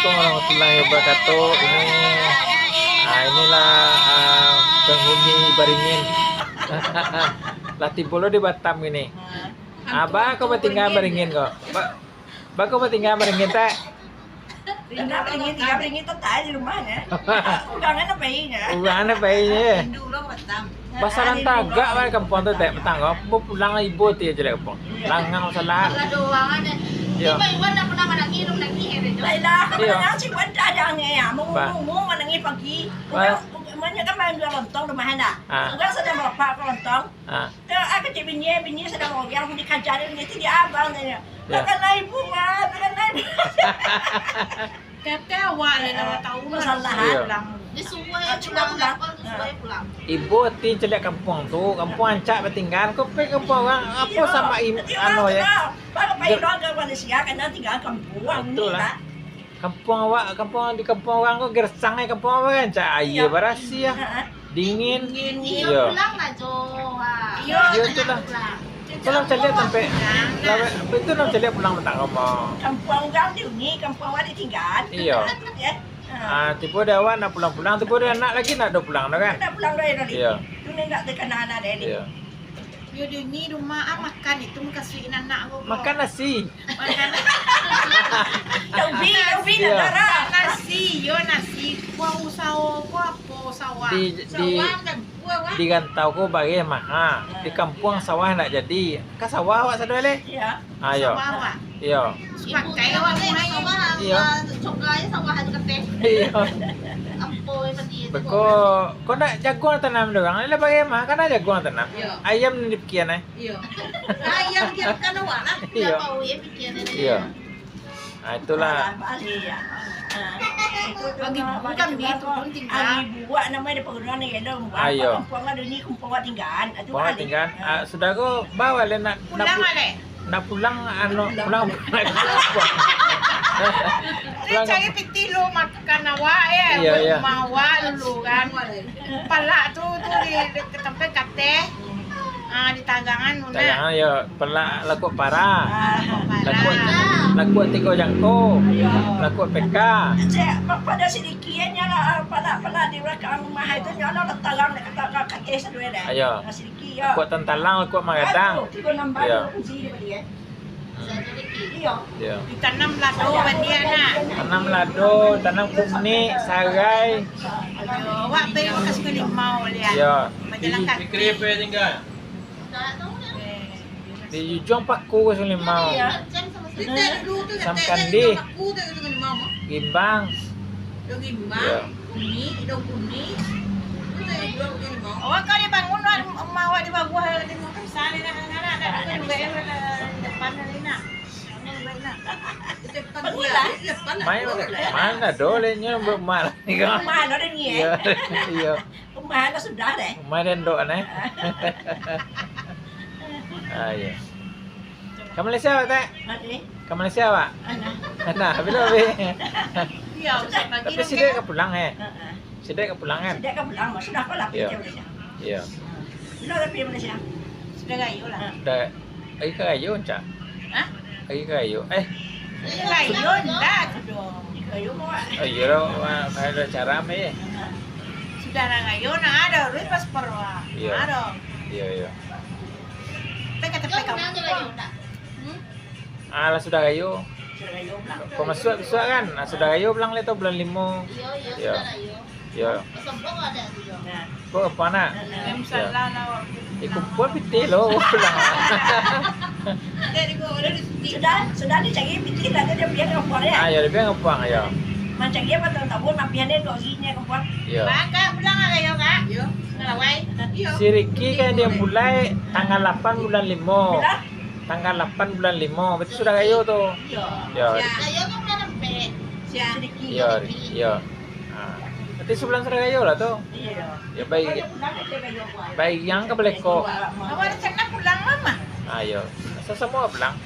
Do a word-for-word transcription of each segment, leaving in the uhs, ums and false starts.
Assalamualaikum warahmatullahi wabarakatuh. Ini, ah, inilah, ah, penghuni Baringin. Lah tibo lo di Batam ini. Abah ko batingga Baringin ko. Ba-, ba ko batingga Baringin, Tek? Tingga Baringin, tingga Baringin tu tadi di rumah, ya. Ugangan apa ini, ya? Ugangan apa ini, ya? Rindu lo Batam. Basalan tagak bae kampuang tu, Tek, patang ko. Bapulang ibo ti aja dek kampuang. Langang masalah. Alah doang aja. Iyo. Tibo Iwan dah pernah manangih, lu manangih, ya, Tek? Lailah, manangih cik Iwan dah ada angin, ya. Ba- Mungu-mungu manangih pagi. Ba- Udah, banyak kan main dua lontong rumah anda. Ah. Udah sudah berapa ke lontong? Ah. Tengok, ah, kecil bini, bini sudah mau yang dikajarin, dia tu dia abang, dia. Ya. Takkan lah ibu, Wan, takkan lah ibu. Kata awak lah, lama tahu lah, masalah. Iyo. Pulang. Dia suruh Ah, sudah pulang, pulang. Dia suruh Ah. Pulang. Ibo ti caliak kampuang tu, kampuang rancak batinggaan, ko pai kampuang urang, apo Iyo. Sama im-, Iyo, anu, yo? Baru pai Ger- urang ka Malaysia, kena tinggal kampuang ni, Betul lah. Pak. Kampuang awak, kampuang di kampuang urang ko gersang ai, kampuang awak rancak, aia Iyo. Barasiah, Ha, ha. Dingin. Dingin. Iyo. Iyo, pulang lah, Jo. Ha. Iyo, Iyo, tu lah. Pulang. Pulang caliak sampai, Pulang. Lah, itu nan caliak pulang patang rumah. Kampuang urang di uni, kampuang awak ditinggaan. Iyo. Ya. Ha. Ah, tibo dek awak nak pulang-pulang, tibo dek anak lagi nak ado pulang tu kan? Nak pulang dek lagi. Iyo. Tu ni nak terkenal anak dek ni. Iyo. Yo, di uni rumah, ah, makan itu mukasuik anak ko. Makan nasi. Makan. Dah ubi, dah ubi, Iyo. Dah darah. Nasi, yo nasi. Kuah usaho ko apo sawah? Di, di, Sawah kan? Di rantau ko bareh mah. Ha, di kampuang sawah ndak jadi. Ka sawah awak sadonyo lai? Iyo. Ha, iyo. Sawah awak. Iyo. Pakai awak ni. Sawah, Iyo. Sawah, sawah tu kateh. Iyo. Ampo, eh, padi tu. Beko, ko ndak jaguang tanam dek urang. Lah bareh mah, kan jaguang tanam. Iyo. Ayam nan dipikia, eh. Iyo. Ayam dia kan awak lah. Iyo. Dia bau, ya, pikia dia. Iyo. Ah, itulah. Alah, balik, ya. Ah, itu tu Bagi nama bukan balik dia tu pun tinggal. Ari buak nama dia peguruan ni, ya, dong. Ayo. Kampuang lah, dunia kampuang awak tinggal. Ah, tu Kampuang awak balik. Tinggal. Ah. Ah, sudah ko, bawa le nak, nak Pulang pu-, balik. Nak pulang, anu, Pulang. Pulang, pulang. Dia Pulang cari kampung. Pitih lo makan awak, ya. Iya, iya. Rumah awak dulu, kan. Palak tu, tu di, di, ke tempat kateh. Ah, di tagangan tu, nah. Tagangan, ya. Palak lakuak para. Ah, lakuak para. Lakuak, lakuak tigo jangko. Iyo. Lakuak peka. Cek, pa-, pada sidiki nyo lah, pala-pala di belakang rumah itu nyo lah, tagang dek kata ka-, kateh sadonyo deh. Ayo. Nah, sidiki, yo. Lakuak tantalang, lakuak magadang. Aduh, tigo nambah Iyo. Kunci dia beli, eh. Iyo. Iyo. Ditanam lado baliak, nah. Tanam lado, tanam kunik, sarai. Aduh, awak pai makan sungai limau liak. Iyo. Majalan kaki. Fikri apa yang tinggal? Di Jujuang Paku ka Sungai Limau. Iya. Samkandi. Gimbang. Iya. Awak kalau dibangun, rumah awak di bawah, di bawah sana, nak, nak, nak, nak, nak, nak, di depan sana, nak. Main, main ado leh nyo, rumah lah ni kan. Rumah ado ni, eh. Iya, iya. Rumah dah sudah deh. Rumah dah ndok neh. Ah, iya. Ka Malaysia awak, Tek? Ade. Ka Malaysia awak? Ana. Ana, bila habis? Iya, Ustaz, bagi Tapi dong, sidek kan? Ka pulang, eh? Ha, ha. Sidek ka pulang, kan? Sidek ka pulang, sudah ko lah Iya. Pergi Malaysia. Iya. Ha. Bila dah pergi Malaysia? Sudah rayo lah. Ha. Dah, lagi ka rayo, Cak? Hah? Lagi ka rayo, eh? Lagi ka rayo, ndak tu doh. Lagi ka rayo, Mak. Oh, iya lah, Mak. Ada acara, Mak, eh? Ha. Sudah lah rayo, nah, ada urus paspor, Mak. Iya. Ada. Iya, iya. Tek, tek, tek, kamu. Hmm? Ah, lah sudah rayo. Sudah rayo pulang. Kau masuak bisuak kan? Ah, sudah rayo pulang leh tu bulan limo. Iyo, iyo, Iyo. Sudah rayo. Iyo. Pasal blok ada tu, Jo. Nah. Kau apa nak? Nah, nah. Iyo. Salah lah, awak. Eh, kumpul pitih lo, pulang. Sudah, sudah dicari pitih lah, tu dia biar ngepuang, ya? Ah, ya, dia biar ngepuang, ya. Mancari apa tahu-tahu, mapian dia dua hari ni ngepuang. Iya. Bang, Kak, pulang lah, yo, Kak? Iya. Ngelawai. Iya. Si Ricky kan dia mulai tanggal lapan bulan limo. Bila? Tanggal lapan bulan limo, berarti sudah rayo tu. Iya. Ya. Rayo kan bulan ampek. Siap. Iya, iya. Ha. Berarti sebulan sudah rayo lah tu. Iya. Ya, baik. Baik, yang ka balekok. Awak rencana pulang lama? Ah, iya. Sama-sama pulang.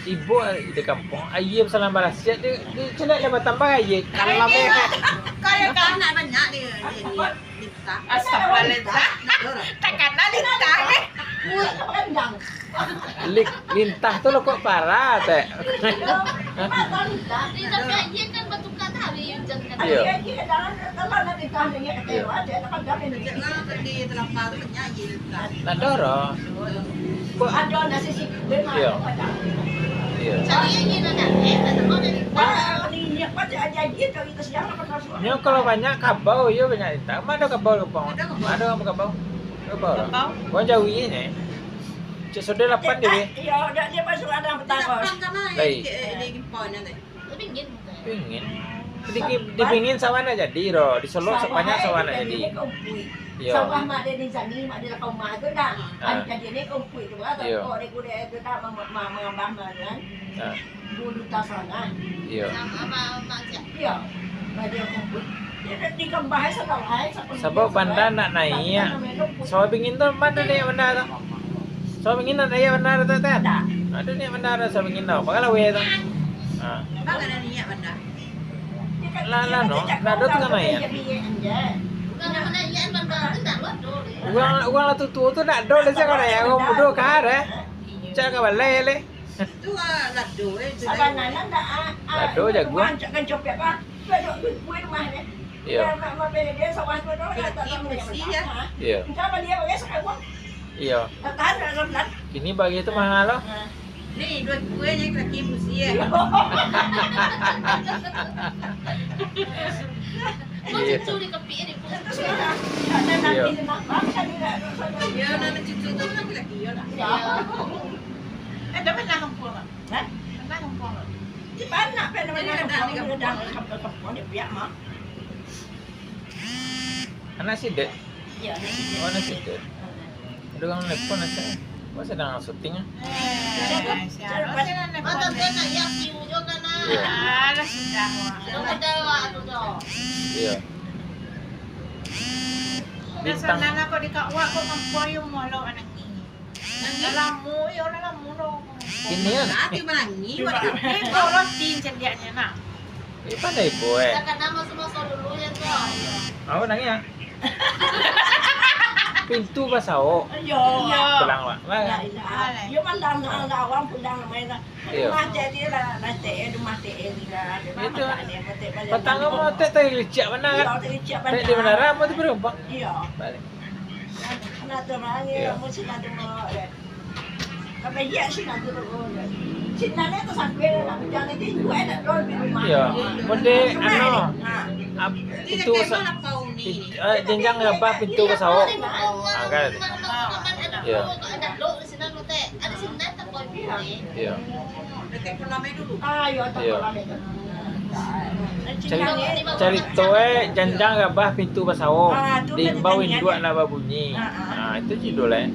Ibu di kampuang, aia salang barasiak, di, di celek lah batambah aia. Kalam, eh. Kalau kau nak banyak dia, dia, dia. Lintah. Astagfirullahaladzim. Takana lintah, eh. Lik-, lintah tu lo kok parah, Tek. Di tapi aia kan batuka tadi ujan kan. Iyo. Aia kan dalam, dalam nak nikah ni, ya, kata, iyo, ada, ada kan dalam ni. Jangan di Telapa tu banyak aia tu kan. Nak dorong. Kok ada nasi sikit, memang iyo. Ada. Iyo. Cari aia nak, eh, nak dorong dari. Wah, ni, ni apa, ada aia, ada aia, kalau kita siang apa, terus. Nyo kalau banyak kabau, iyo banyak intak. Ma ado kabau, kabau? Ada kabau. Ma ado kabau? Kabau. Kabau? Wah, jauh ni. Cek sudah lapan dia, weh. Iyo, dah dia masuk ada petang, bos. Lapan sama, eh, Baik. Di, di Gimpon nanti. Pingin. Pingin. Di, di Pingin sawah nak jadi, doh. Di Solok banyak sawah nak jadi. Iyo. Sawah mak dia di Zani, mak dia lapan rumah tu dah. Ah. Adi jadi kompuik tu, kan? Iyo. Oh, dia kuda tu dah mengambah mah, kan? Ah. Bulu tasana. Iyo. Sama, sama, sama. Iyo. Baju kompuik. Dia dah digambah, eh, salah, eh, siapa. Sabab banda nak naiak. Sawah Bingin tu, ma ado naiak banda tu? Sawah Bingin nak naiak banda tu, Tan? Ado naiak banda tu, Sawah Bingin tu. Pakai laweh tu. Ha. Bang, ado naiak banda. Lah, lah, no. Ndak ado tu kan naiak. Urang, urang lah tuo-tuo tu ndak ado lah, sia kalau naiak. Urang mudo ka, eh. Cak ka balai, leh. Tu, ah, lado, eh, tu. Sabananyo ndak, ah, ah, Lado jaguang. Rancak kan copet, bah. Duduk di rumah ni. Iyo. Mak, mak, mak, dia sawah tu, tu, tak tahu. Iyo. Entah apa dia pakai sekarang. Iyo. Tak tahan dalam bulan. Kini bagi tu mahal, loh. Ha. Ni, dua ribu aja laki musi, eh. Iyo. Kau cucu di kepik ni, Bu. Itu sudah. Ada nanti. Iyo. Dia nak cucu tu laki-laki, ya lah. Iyo. Eh, dah pernah kampung, Mak? Hah? Pernah kampung, Mak? Di mana pernah kampung? Di Padang, kampung, kampung, di Piak, Mak. Anak si Dek? Iyo, anak si Dek. Oh, anak si Dek. Ada urang nelpon, asa. Kok sadang syuting, ah? Eh, siapa sih nan nelpon? Mata dia nak yang view juga, nah. Iyo. Alah, sudah, Mak. Sudah, Mak, tu, tu. Iyo. Bintang. Dah sana, nak kau di Kak Wak, kau mampu ayo molok anak ni. Lah lamo, yo lah lamo doh. Kini kan? Ati manangih, Mak. Eh, kau roti cadiaknyo, nak. Eh, pandai ibo, eh. Takana maso-maso dulu, yo, tu. Awak nangih, ah? Pintu basaok. Iyo. Iyo. Pulang, Mak. Lah. Yo, malam, lah, awak pulang, main lah. Iyo. Rumah jadi lah, lah, T L, rumah T L lah. Itu. Patang rumah T L, tergelincik bana, kan? Iyo, tergelincik bana. Di menara, rumah tu berubah. Iyo. Balik. Nah, tu mah, ni, iyo. Kamu sini ada mau, eh. Kami hias sini ada mau, eh. Sini ada tu sampai nak bilang nanti, dua ada dua di rumah. Iyo. Mode, anu, ap-, itu sa-, pin-, eh, jenjang gabah pintu basaok. Ah, kan? Iyo. Iyo. Iyo. Cari-, carito, eh, janjang gabah pintu basaok. Ah, tu diimbau induak nak babunyi. Ah, ah. Ah, itu judul, eh.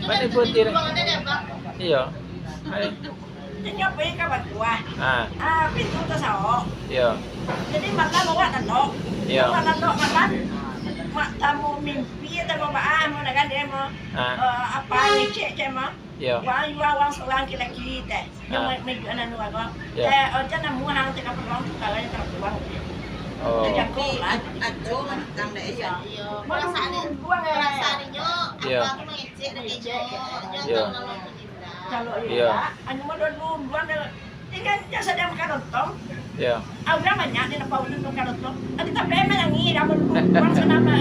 Mana ibu ti, eh? Iyo. Inyo pai ka baguah. Ah. Ah, pintu tasaok. Iyo. Jadi, malam awak lalok. Iyo. Awak lalok malam, mak tamu mimpi, tamu baa, mau nak gadai, mau, ah, eh, apa, ngecek, cek, mau. Iyo. Wang jua wang surang laki-laki teh. Nyo, ah, ma-, majuak nan urang ko. Iyo. Teh, ojan nan muhang teh ka peluang tu, kalau yang ka peluang. Oh. Tajangkau lah. Ajo mantang dek, iyo. Iyo. Perasaan ni, perasaan inyo, iyo, apa tu mangecek dek inyo. Inyo, iyo, tahu lalu tu indak. Kalau iyo, iyo, anu mah dulu, dulu dah. Tinggal nyo sadang makan lontong. Iyo. Ah, urang banyak di lapau tu makan lontong. Tapi, tapi manangih, dah berubah sana mah.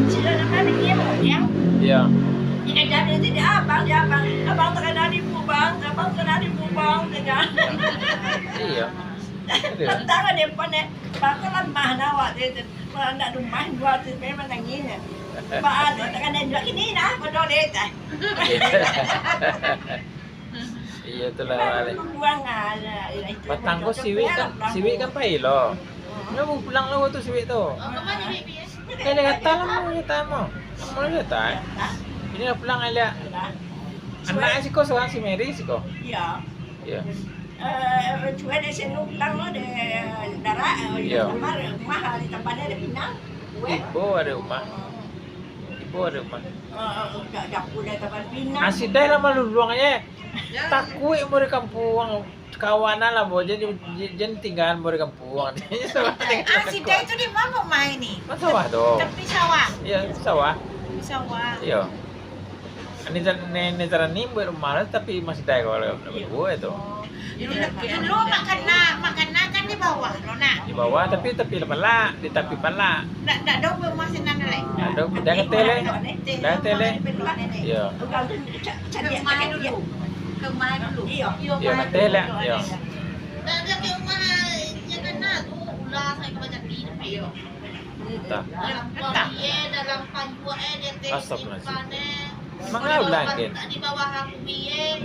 Sila nama dia, yang. Iyo. Tinggal jadi nanti dia abang, dia abang. Abang takana dibu, Bang. Abang takana dibu, Bang. Tinggal. Iyo. Tantang dia pun, eh. Bang tu lamah nah awak tu. Kalau ndak rumah, dua tu, manangih. Bang, takana dua kini nah, bodoh deh, tah. Iyo, itulah, Wak. Patang ko siwik kan, siwik kan pai lo. Nyo bapulang lo tu siwik tu. Kali kata lah mau cerita mau. Mau cerita, eh. Ini lah pulang, lihat. Anak siko surang, si Mary siko. Iyo. Iyo. Eh, cuba di sini pulang lo, di darat, eh, iyo, kamar, rumah, di tempat dia ada pinang. Ibo ada rumah. Ibo ada rumah. Eh, eh, da-, dapur dari tempat pinang. Ah, sidai lah maluluang je. Takuik mau di kampuang, kawanan lah, bo. Jadi, j-, jan tinggalan mau di kampuang. Ah, sidai tu di ma rumah ini? Kan sawah tu. Tepi sawah? Iyo, sawah. Tepi sawah. Iyo. Ini jar-, ni, ni jarani buek rumah lah, tapi masih dai kalau nak buek tu. Dulu, dulu makanan, makanan kan di bawah lo, nah. Di bawah, tapi tapi lah palak, di tapi palak. Ndak, ndak ado rumah sinan lai. Ado, dah kateh leh. Dah kateh leh. Iyo. Iyo, kateh leh. Iyo. Ndak ado ke rumah yang kena tu, ular sampai ke bajaki, tapi iyo. Entah. Dalam payuak, eh, di ateh. Astagfirullahaladzim. Simpan, eh. Manga ular kan? Di bawah aku, eh.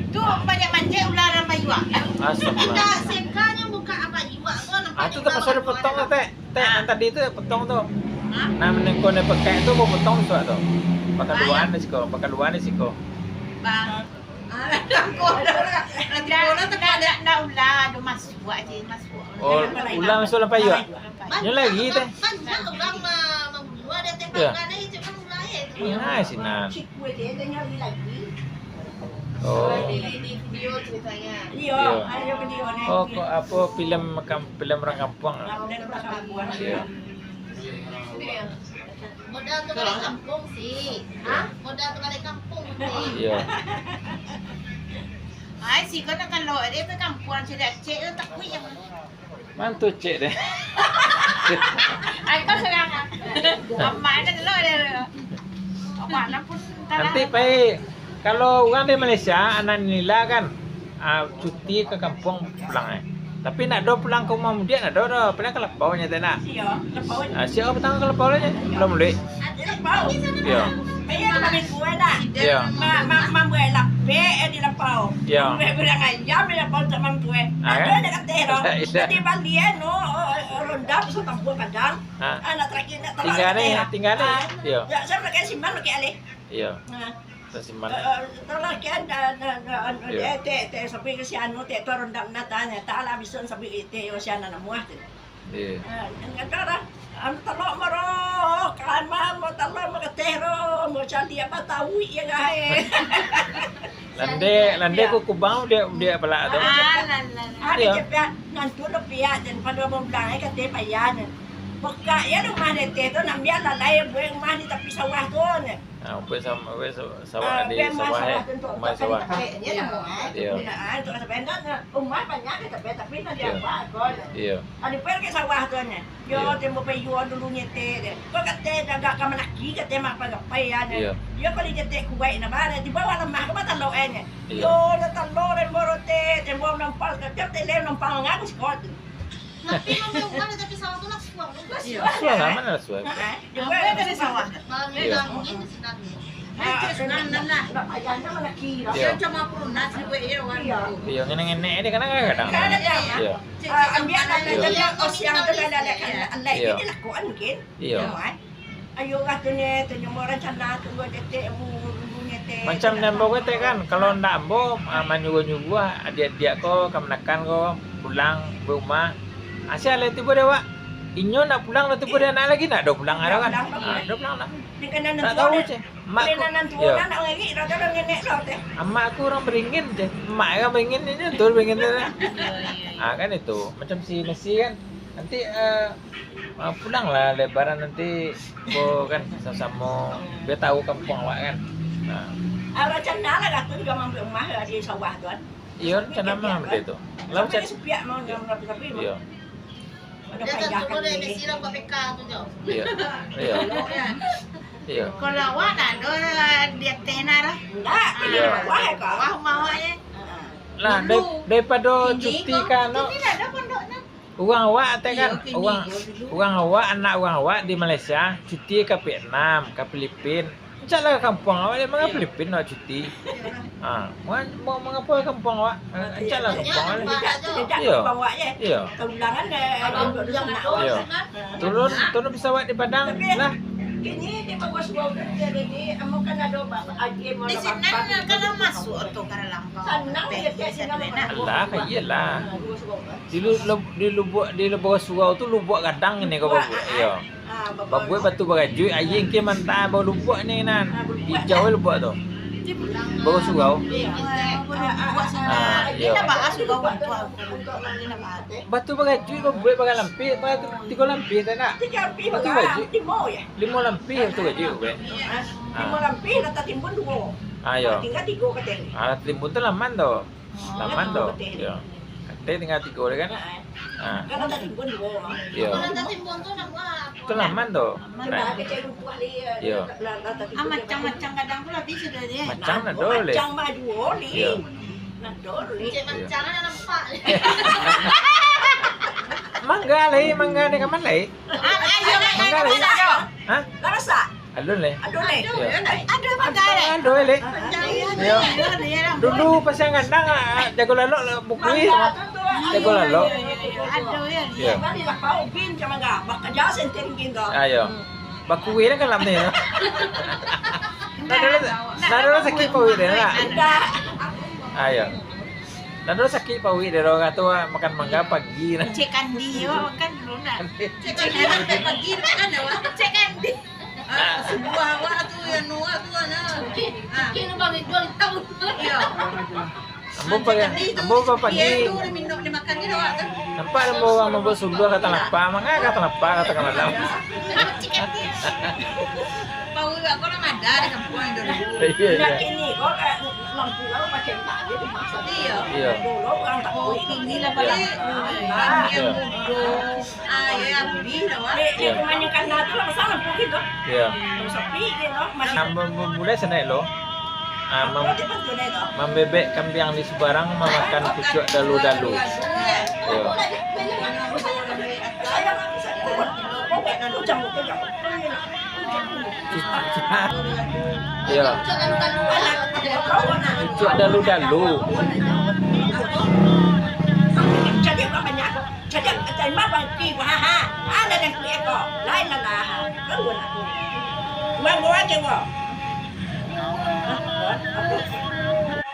Tu banyak manjek ular dalam payuak. Astagfirullah. Indak, sekanyo buka payuak tu, nampak. Ah, tu di terpaksa bawah dipotong tu, Tek. Tek, nan tadi tu potong tu. Hah? Nah, menengko ni pekek tu, potong tu, tu. Pakai luar ni siko, pakai luar ni siko. Bang. Ah, ndak, ndak, ndak ular, ado masuak je, masuak. Oh, ular masuak dalam payuak? Nyo lagi, Teh. Banyak urang ma-, mambulua di ateh pagar ni, cuma ular je tu. Nah, sinan. Oh. Di, di video ceritanya. Iyo, iyo. Ayo video ni. Oh, kok apo, filem kam-, filem urang kampuang? Ah, filem urang kampuang. Iyo. Modal tu baliak kampuang, sih. Hah? Modal tu baliak kampuang, sih. Iyo. Ai, siko nak kalau dia ke kampuang, cek tu takuik yang. Mantu cek deh. Ai, kau sekarang, ah. Amak nak lo dia. Amak nak pun tak. Nanti pai, kalau urang di Malaysia, anak nila kan, ah, cuti ka kampuang pulang, eh. Tapi ndak ado pulang ka rumah mudiak, ndak ado doh. Pulang ka lapau nyo, Teh, nak? Iyo, lapau. Ah, siap patang ka lapau lah, nyo. Pulang mudiak. Di lapau. Iyo. Iyo. Ma-, ma-, mambuek lapek, eh, di lapau. Iyo. Mambuek goreng ayam di lapau, tak mampu, eh. Ah, kan? Ado nak kateh, doh. Iyo. Jadi, bali, eh, no, oh, oh, ronda, bisa tampua kadang. Ah. Ah, nak terakhir, nak tolak kateh, ni, doh. Tingga ni. Ah. Iyo. Ya, saya pakai siman, pakai alih. Iyo. Ah. Tasiman. Eh, eh, tolong kian, da, da, da, anu, iyo, eh, teh, teh, sampai ke si anu, teh, tu ronda menatanya, tak lah, bisuak sampai ke teh, yo, si anak namuah tu. Iyo. Eh, yang kata lah, anu, telok maro, kan, ma, mau telok, mau keteh ro, mau cari apa tahu, ya, gai. Landai, landai ku kubang, dia, dia pelak tu. Ah, lah, lah, lah. Ada je pihak, nantu lo pihak, dan pada mau bilang, eh, kateh payah, ni. Buka, ya, rumah dia teh tu, nak biar lalai, buat rumah di tapi sawah tu, ni. Ah, buek sama, buek sa-, sawah di sawah, eh. Rumah sawah. Iyo. Iyo. Iyo. Iyo. Ado pun ka sawah tu nyo. Yo, tembo payo dulu nyetek deh. Kok kate tagak ka manaki, kate mapai-gapai ya, nyo. Iyo. Yo, kali nyetek kuaik na bare, tibo awak lamah ka batalo, eh, nyo. Iyo. Yo, dah talo, tembo rote, tembo nampal, tiap tele nampal ngaku sikot. Tapi mami umah di tapi sawah tu lah suang. Iyo. Suang lah, mano lah suang? Ha, ha. Ambo dari sawah. Malam ni dah mungkin di sinan. Nanti sunan nan lah. Iyo. Iyo, ngenek-ngenek dia kadang-kadang. Kadang-kadang. Iyo. Ah, ambiak lah, iyo, ambiak osiang tu kan, alek, alek, iyo, dilakukan mungkin. Iyo. Iyo, kan? Ayo lah tu nyo, tu nyo mau rancana tu, dua detik, bu, bu, bu, nyetek. Macam nyo ambo kata kan, kalau ndak ambo, ah, manyuruah-nyuruah adiak-adiak ko, kamanakan ko, pulang, barumah. Asia lah tibo dek awak. Inyo ndak pulang, lah tibo dek anak lagi, ndak ado pulang ado kan? Ndak pulang, ndak pulang. Ah, ndak pulang lah. Ndak tahu, ceh. Mak ku, iyo. Amak ku urang Beringin, ceh. Mak urang Beringin, inyo tu Beringin tu, ceh. Ah, kan itu. Macam si Messi kan. Nanti, eh, ah, pulanglah Lebaran nanti, ko kan, samo-samo. Bia tahu kampuang awak kan. Nah. Ah, rancana lah, Ratu juga mambuek rumah lah di sawah tu kan. Iyo, rancana mah macam itu. Lah, sampai macam di Supiak mau, iyo, jangan rapi-rapi mau. Iyo. Iyo. Iyo. Iyo. Kalau awak nak ado di ateh nah lah. Ndak, iyo, di bawah ko. Bawah rumah awak je. Lah, dari-, daripado cuti ka, no. Kini ndak ado pondok nah. Urang awak, ateh kan? Iyo, kini, urang, iyo, dulu. Urang awak, anak urang awak di Malaysia, cuti ka Vietnam, ka Filipin. Ancak lah ka kampuang awak, manga Filipin awak cuti. Ha, mau, mau mangapa ka kampuang awak? Ha, ancak lah ka kampuang awak. Iyo. Iyo. Iyo. Turun, turun pesawat di Padang lah. Kini di Bogor Surau tu, jadi, amun kan ado ba-, aje mau. Di sinan kan lah masuak tu ka dalam. Sanang je, tiap sinan. Alah, iyolah. Di lu-, lu-, di Lubuak, di Lubuak Surau tu, Lubuak Gadang ni ko, Babuak. Iyo. Babuak batu barajuik, aia engke mantah bau Lubuak ni nan. Ijau lubuak tu. Bau surau. Ah, iyo. Batu barajuik, Babuak, bara lampih, bara tigo lampih, tak nak? Batu barajuik. Limo lampih batu barajuik, Babuak. Limo lampih, lah tatimbun duo. Ah, yo. Tingga tigo kateh. Ah, lah tatimbun tu laman tu. Laman tu. Yo. Kateh tingga tigo tu kan? Ah. Kan lah tatimbun duo. Yo. Kalau tatimbun tu nak buat apa? Tu laman tu. Laman. Lah kecek rupuah dia. Yo. Lah, lah tatimbun. Ah, macam-macam kadang tu lah bisa dah dia. Macam lah, ado leh. Macam mah duo ni. Yo. Nah, duo ni. Cek macam mana nampak? Mangga lai, mangga ni kaman lai? Ah, ayo, mangga lai. Hah? Lah masak? Alun lai. Ado lai. Ado, yo, lai. Ado, ado, lai. Ado lai. Yo. Dulu pas yang gandang, ah, jago lalok lah, bakui. Jago lalok. Ado, yo. Yo. Ayo. Bakui lah kalam ni, yo. Ndak ado, ndak ado sakik pauik dia, ndak? Ndak. Ayo. Ndak ado sakik pauik dia, urang tu, ah, makan mangga pagi, nah. Cek Kandi, yo, makan dulu, ndak? Cek Kandi, pagi makan, yo. Cek Kandi. Ah, subuah awak tu, yang nuak tu, nah. Cek, cek lu bang, jual tahu. Iyo. Ambo pagi, ambo pagi. Iyo, tu diminum, dimakan ni awak tu. Nampak ambo urang mambuek suluah ka Tanah Lapang, manga ka Tanah Lapang, ka tangah malam. Pauik awak ko lah ada di kampuang tu. Iyo, iyo. Iyo. Iyo. Iyo. Ah, yo, abih dah, Wak. Dek, dek, iyo. Kebanyakan dah tu lah, pasal lampu gitu. Iyo. Lampu sapi gitu, masih. Nah, mem-, memulai sanak lo. Ah, mem-, mambebek kambiang di subarang, mamakan pucuak dalu-dalu. Iyo. Iyo. Pucuak dalu-dalu. Jadi, apa banyak? Jadi, apa banyak? Lain lah lah. Kan gua nak. Gua, gua aja gua.